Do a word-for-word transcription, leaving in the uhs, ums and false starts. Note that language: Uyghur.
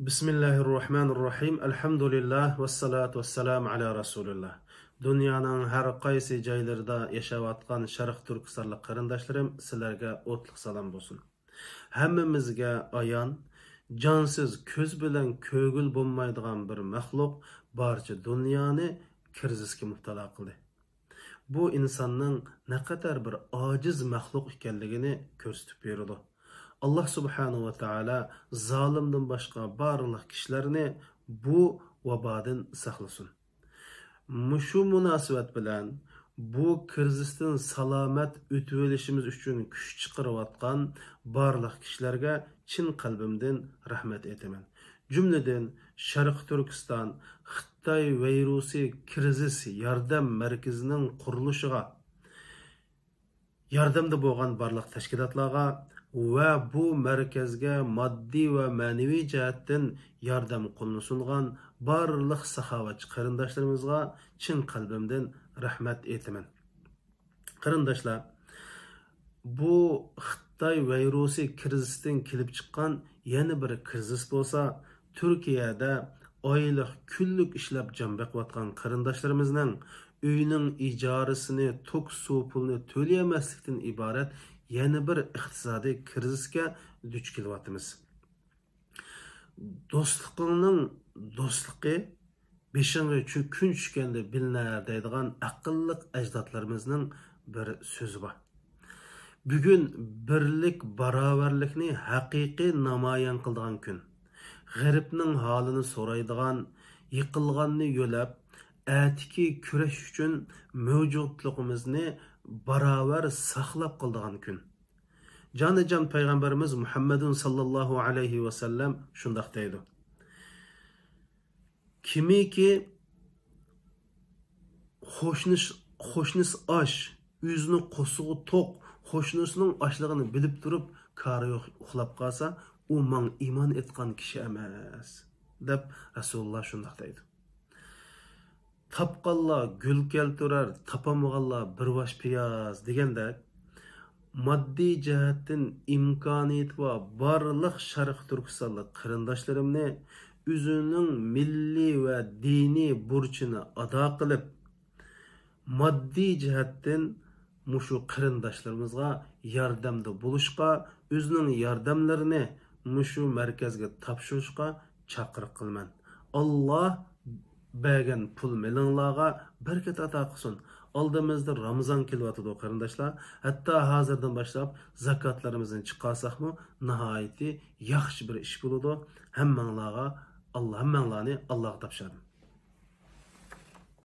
بىسمىللاھىررەھمانىررەھىم. ئەلھەمدۇلىللاھ ۋەسسالاتۇ ۋەسسالامۇ ئەلا رەسۇلىللاھ. دۇنيانىڭ ھەر قايسى جايلىرىدا ياشاۋاتقان شەرق تۈركىستانلىق قېرىنداشلىرىم، سىلەرگە ئوتلۇق سالام بولسۇن. ھەممىمىزگە ئايان، جانسىز، كۆز بىلەن كۆرگىلى بولمايدىغان بىر مەخلۇق بارچە دۇنيانى كىرىزىسكە مۇپتىلا قىلدى. بۇ ئىنساننىڭ نەقەدەر بىر ئاجىز مەخلۇق ئىكەنلىكىنى كۆرسىتىپ بېرىدۇ. ئاللاھ سۇبھانەھۇ ۋە تائالا زالىمدىن باشقا بارلىق كىشىلەرنى بۇ ۋابادىن ساقلىسۇن. مۇشۇ مۇناسىۋەت بىلەن بۇ كىرىزىستىن سالامەت ئۆتۈۋېلىشىمىز ئۈچۈن كۈچ چىقىرىۋاتقان بارلىق كىشىلەرگە چىن قەلبىمدىن رەھمەت ئېيتىمەن. جۈملىدىن شەرقىي تۈركىستان خىتاي ۋىرۇسى كىرىزىس ياردەم مەركىزىنىڭ قۇرۇلۇشىغا ياردەمدە بولغان بارلىق تەشكىلاتلارغا ۋە بۇ مەركەزگە ماددىي ۋە مەنىۋى جەھەتتىن ياردەم قولىنى سۇنغان بارلىق ساخاۋەتچى قېرىنداشلىرىمىزغا چىن قەلبىمدىن رەھمەت ئېيتىمەن. قېرىنداشلار، بۇ خىتاي ۋىرۇسى كىرىزىستىن كېلىپ چىققان يەنە بىر كىرىزىس بولسا، تۈركىيەدە ئايلىق، كۈنلۈك ئىشلەپ جان بېقىۋاتقان قېرىنداشلىرىمىزنىڭ ئۆينىڭ ئىجارىسىنى، توك سۇ پۇلىنى تۆلىيەلمەسلىكتىن ئىبارەت يەنە بىر ئىقتىسادىي كىرىزىسكە دۇچ كېلىۋاتىمىز. دوستلۇقۇڭنىڭ دوستلۇقى بېشىڭغا چۈ-، كۈن چۈشكەندە بىلىنەر دەيدىغان ئەقىللىق ئەجدادلىرىمىزنىڭ بىر سۆزى بار. بۈگۈن بىرلىك، باراۋەرلىكنى ھەقىقىي نامايان قىلىدىغان كۈن. غېرىبنىڭ ھالىنى سورايدىغان، يىقىلغاننى يۆلەپ، ئەتىكى كۈرەش ئۈچۈن مەۋجۇتلۇقىمىزنى باراۋەر ساقلاپ قالىدىغان كۈن. جانىجان پەيغەمبىرىمىز مۇھەممەدۇن ساللاللاھۇ ئەلەيھى ۋەسەللەم شۇنداق دەيدۇ: كىمكى قوشنىس-، قوشنىسى ئاچ، ئۆزىنىڭ قورسىقى توق، قوشنىسىنىڭ ئاچلىقىنى بىلىپ تۇرۇپ، كارى يوق ئۇخلاپ قالسا، ئۇ ماڭا ئىمان ئېيتقان كىشى ئەمەس، دەپ رەسۇلۇللا شۇنداق دەيدۇ. تاپقانلار گۈل كەلتۈرەر، تاپالمىغانلار بىر باش پىياز دېگەندەك، ماددىي جەھەتتىن ئىمكانىيىتى بار بارلىق شەرقىي تۈركىستانلىق قېرىنداشلىرىمنى ئۆزىنىڭ مىللىي ۋە دىنىي بۇرچىنى ئادا قىلىپ، ماددىي جەھەتتىن مۇشۇ قېرىنداشلىرىمىزغا ياردەمدە بولۇشقا، ئۆزىنىڭ ياردەملىرىنى مۇشۇ مەركەزگە تاپشۇرۇشقا چاقىرىق قىلىمەن. ئاللا بەرگەن پۇل مېلىڭلارغا بەرىكەت ئاتا قىلسۇن. ئالدىمىزدا رامىزان كېلىۋاتىدۇ، قېرىنداشلار. ھەتتا ھازىردىن باشلاپ زاكاتلىرىمىزنى چىقارساقمۇ، ناھايىتى ياخشى بىر ئىش بولىدۇ. ھەممەڭلارغا ئاللا، ھەممەڭلارنى ئاللاغا تاپشۇردۇم.